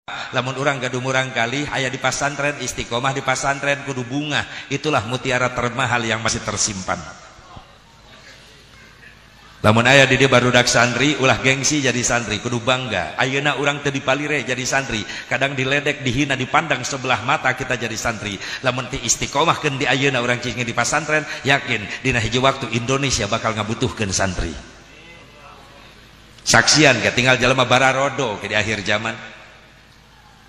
Lamun urang gaduh murang kali aya di pasantren, istiqomah di pasantren kudu bunga. Itulah mutiara termahal yang masih tersimpan. Lamun aya di dieu barudak santri, ulah gengsi jadi santri, kudu bangga. Ayeuna urang teu dipalire jadi santri, kadang diledek, dihina, dipandang sebelah mata kita jadi santri. Lamun ti istiqomahkeun di ayeuna urang cicing di pasantren, yakin dina hiji waktu Indonesia bakal ngabutuhkeun santri. Saksian ke tinggal jelema bararodo ke di akhir zaman.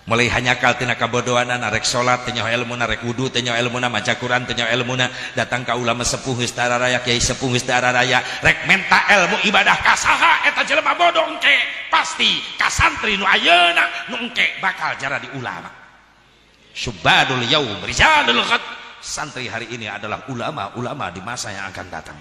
Mulai hanyakal tina kabodohanan, arek salat teu nyaho elmuna, arek wudu teu nyaho elmuna, maca Quran teu nyaho elmuna, datang ka ulama sepuh geus dararaya, kiai sepuh geus dararaya, rek menta ilmu ibadah ka saha eta jelema bodoh engke, pasti ka santri nu ayeuna nu engke bakal jadi ulama. Syubadul yaum rijalul ghad. Santri hari ini adalah ulama-ulama di masa yang akan datang.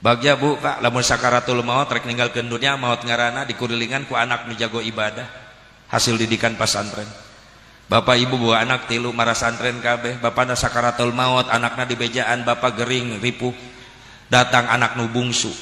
Bagja bu Pak, lamun sakaratul maut rek ninggalkeun dunya, maut ngaranna dikurilingan ku anak nu jago ibadah. Hasil didikan pasantren. Bapak ibu bawa anak tilu marasantren kabeh, bapana sakaratul maut, anakna dibejaan, bapak gering ripuh. Datang anak nu bungsu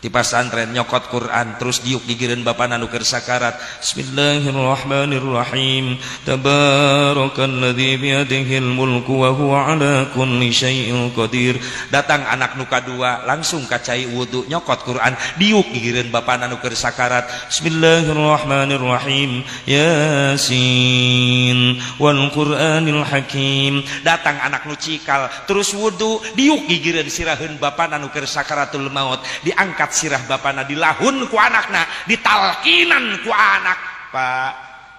di pasantren nyokot Quran terus diuk gigireun bapana nu keur sakarat. Bismillahirrahmanirrahim. Tabarakalladzi biyadihil mulku wa huwa ala kulli syai'in qadir. Datang anak nu kadua langsung ka cai wudu nyokot Quran diuk gigireun bapana nu keur sakarat. Bismillahirrahmanirrahim. Yasin wal Qur'anil Hakim. Datang anak nu cikal terus wudu diuk gigireun siraheun bapana nu keur sakaratul maut. Diangkat sirah bapana dilahun ku anakna, ditalkinan ku anak. Pak,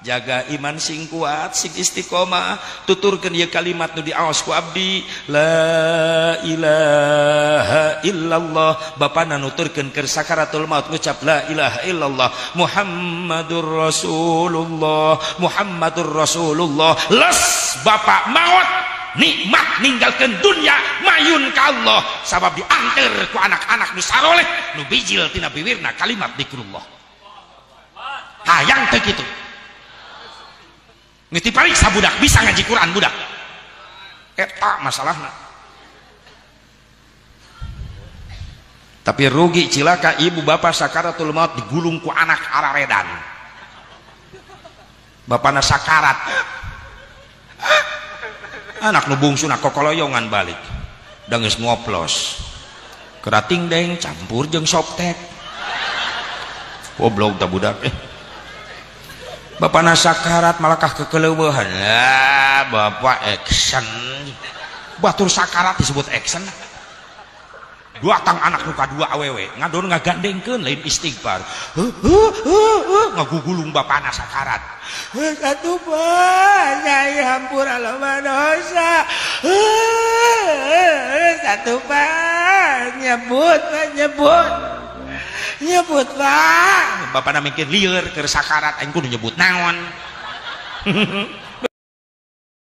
jaga iman sing kuat, sing istiqomah, tuturkeun ieu kalimat nu diaos ku abdi, la ilaha illallah. Bapana nuturkeun keur sakaratul maut ngucap la ilaha illallah, Muhammadur Rasulullah, Muhammadur Rasulullah. Les bapak maut nikmat ninggalkeun dunya mayun ka Allah, sabab dianter ku anak-anak nu saroleh nu bijil tina biwirna kalimat zikrullah. Hayang teu kitu. Geus dipariksa budak bisa ngaji Quran budak. Eta masalahna. Tapi rugi cilaka ibu bapak sakaratul maut digulung ku anak araredan. Bapana sakarat. Anak nu bungsu na kokoloyongan balik da geus ngoplos kerating deng campur jeung soptek goblok ta budak bapana sakarat malakah kekeleueuhan lah bapak action batur sakarat disebut action. Datang anak nu kadua awewe ngadon ngagandengkeun lain istighfar ngagugulung bapana sakarat. Satu pak nyai hampura loba dosa. Satu pak nyebut pak nyebut nyebut pak. Bapana mikir lieur keur sakarat aing kudu nyebut naon.